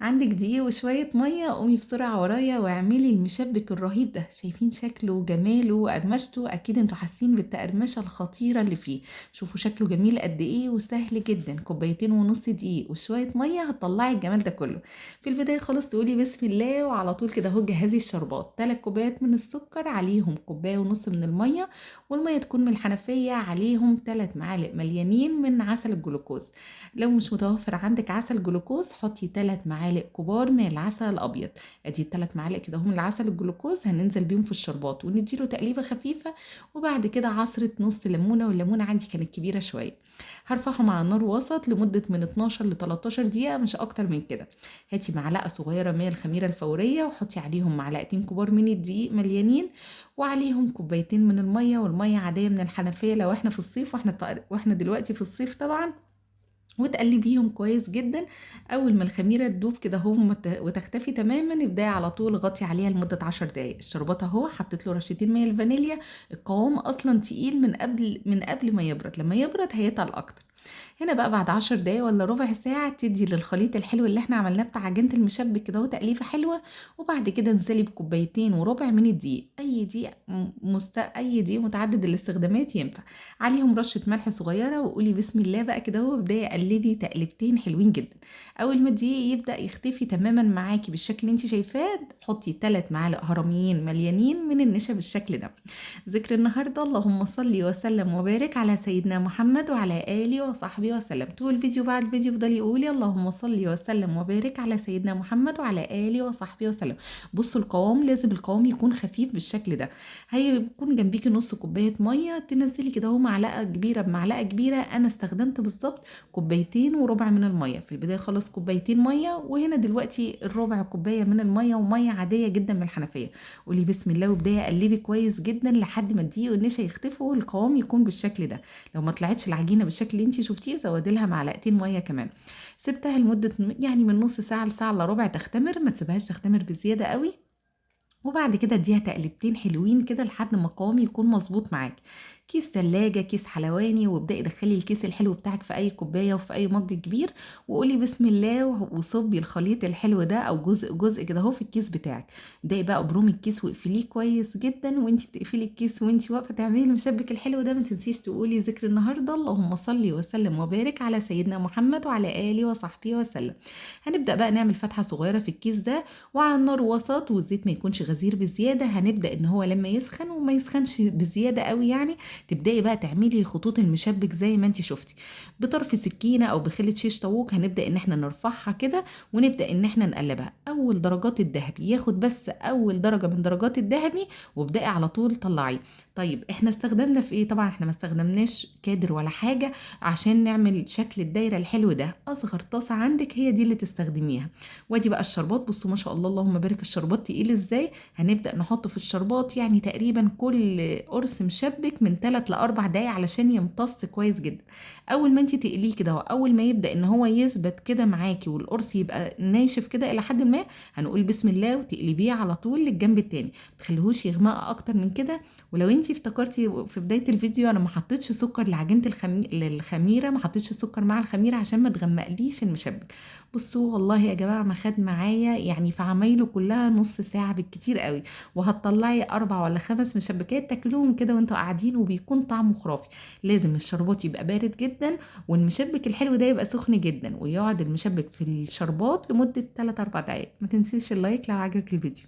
عندك دقيق وشوية مية، قومي بسرعة ورايا واعملي المشبك الرهيب ده. شايفين شكله وجماله وقرمشته؟ اكيد انتوا حاسين بالتقرمشة الخطيرة اللي فيه. شوفوا شكله جميل قد ايه وسهل جدا. كوبايتين ونص دقيق وشوية مية هتطلعي الجمال ده كله. في البداية خالص تقولي بسم الله، وعلى طول كده اهو جهزي الشربات. 3 كوبايات من السكر، عليهم كوباية ونص من المية، والمية تكون من الحنفية، عليهم 3 معالق مليانين من عسل الجلوكوز. لو مش متوفر عندك عسل جلوكوز حطي 3 معالق كبار من العسل الابيض. ادي 3 معالق كده هم العسل الجلوكوز، هننزل بيهم في الشربات ونديله تقليبه خفيفة، وبعد كده عصره نص ليمونه، والليمونه عندي كانت كبيرة شوية. هرفعهم على النار وسط لمدة من 12 ل 13 دقيقة، مش اكتر من كده. هاتي معلقه صغيرة من الخميره الفورية وحطي عليهم معلقتين كبار من الدقيق مليانين، وعليهم كوبايتين من المية، والمية عادية من الحنفية لو احنا في الصيف، واحنا دلوقتي في الصيف طبعا. وتقلبيهم كويس جدا. اول ما الخميره تدوب كده اهو وتختفي تماما، ابداي على طول غطي عليها لمدة 10 دقايق. الشربات اهو حطيت له رشتين من الفانيليا، القوام اصلا تقيل من قبل ما يبرد، لما يبرد هيتقل اكتر. هنا بقى بعد 10 دقايق ولا ربع ساعة تدي للخليط الحلو اللي احنا عملناه بتاع عجينه المشبك كده اهو تقليفه حلوة. وبعد كده انزلي بكوبايتين وربع من الدقيق، اي دقيق متعدد الاستخدامات ينفع، عليهم رشه ملح صغيرة، وقولي بسم الله بقى كده اهو. ابداي قلبي تقلبتين حلوين جدا. اول ما الدقيق يبدا يختفي تماما معاكي بالشكل اللي انت شايفاه، حطي 3 معالق هرميين مليانين من النشا بالشكل ده. ذكر النهارده: اللهم صل وسلم وبارك على سيدنا محمد وعلى اله وصحبه وسلم. طول الفيديو بعد الفيديو فضل يقولي اللهم صل وسلم وبارك على سيدنا محمد وعلى اله وصحبه وسلم. بصوا القوام، لازم القوام يكون خفيف بالشكل ده. هيكون جنبيكي نص كوباية مية، تنزلي كده اهو معلقه كبيرة بمعلقه كبيرة. انا استخدمت بالظبط كوبايتين وربع من المية في البداية خالص، كوبايتين مية، وهنا دلوقتي الربع كوباية من المية، ومية عادية جدا من الحنفية. قولي بسم الله وابداي قلبي كويس جدا لحد ما الدقيق والنشا يختفوا والقوام يكون بالشكل ده. لو ما طلعتش العجينة بالشكل اللي انت شفتيه زودي لها معلقتين مية كمان. سبتها لمدة يعني من نص ساعة لساعة الا ربع تختمر، ما تسيبهاش تختمر بزيادة قوي. وبعد كده اديها تقلبتين حلوين كده لحد ما القوام يكون مظبوط معاك. كيس تلاجة، كيس حلواني، وابدأي دخلي الكيس الحلو بتاعك في اي كوباية وفي اي مج كبير، وقولي بسم الله وصبي الخليط الحلو ده او جزء جزء كده اهو في الكيس بتاعك. ابدأي بقى ابرمي الكيس واقفليه كويس جدا. وانتي بتقفلي الكيس وانتي واقفة تعملي المشبك الحلو ده، ما تنسيش تقولي ذكر النهارده: اللهم صل وسلم وبارك على سيدنا محمد وعلى اله وصحبه وسلم. هنبدأ بقى نعمل فتحه صغيرة في الكيس ده، وعلى النار وسط، والزيت ما يكونش غزير بزيادة. هنبدأ ان هو لما يسخن وما يسخنش بزيادة قوي يعني، تبداي بقى تعملي خطوط المشبك زي ما انت شفتي بطرف سكينة او بخله شيش طاووق. هنبدا ان احنا نرفعها كده ونبدا ان احنا نقلبها. اول درجات الذهبي، ياخد بس اول درجه من درجات الذهبي، وابداي على طول طلعيه. طيب احنا استخدمنا في ايه؟ طبعا احنا ما استخدمناش كادر ولا حاجة عشان نعمل شكل الدايرة الحلو ده. اصغر طاسه عندك هي دي اللي تستخدميها. وادي بقى الشربات، بصوا ما شاء الله اللهم بارك، الشربات تقيل ازاي. هنبدا نحطه في الشربات، يعني تقريبا كل قرص مشبك من 3 ل 4 دقايق علشان يمتص كويس جدا. اول ما انت تقليه كده، واول ما يبدا ان هو يثبت كده معاكي والقرص يبقى ناشف كده الى حد ما، هنقول بسم الله وتقلبيه على طول للجنب التاني. ما تخليهوش يغمق اكتر من كده. ولو انت افتكرتي في بداية الفيديو انا ما حطيتش سكر لعجينه الخميره، ما حطيتش سكر مع الخميره عشان ما تغمقليش المشبك. بصوا والله يا جماعة ما خد معايا يعني في عمايله كلها نص ساعة بالكتير قوي، وهتطلعي 4 ولا 5 مشبكات تاكلوهم كده وانتوا قاعدين، وبيكون طعمه خرافي. لازم الشربات يبقى بارد جدا، والمشبك الحلو ده يبقى سخن جدا، ويقعد المشبك في الشربات لمدة 3-4 دقايق. ما تنسيش اللايك لو عجبك الفيديو.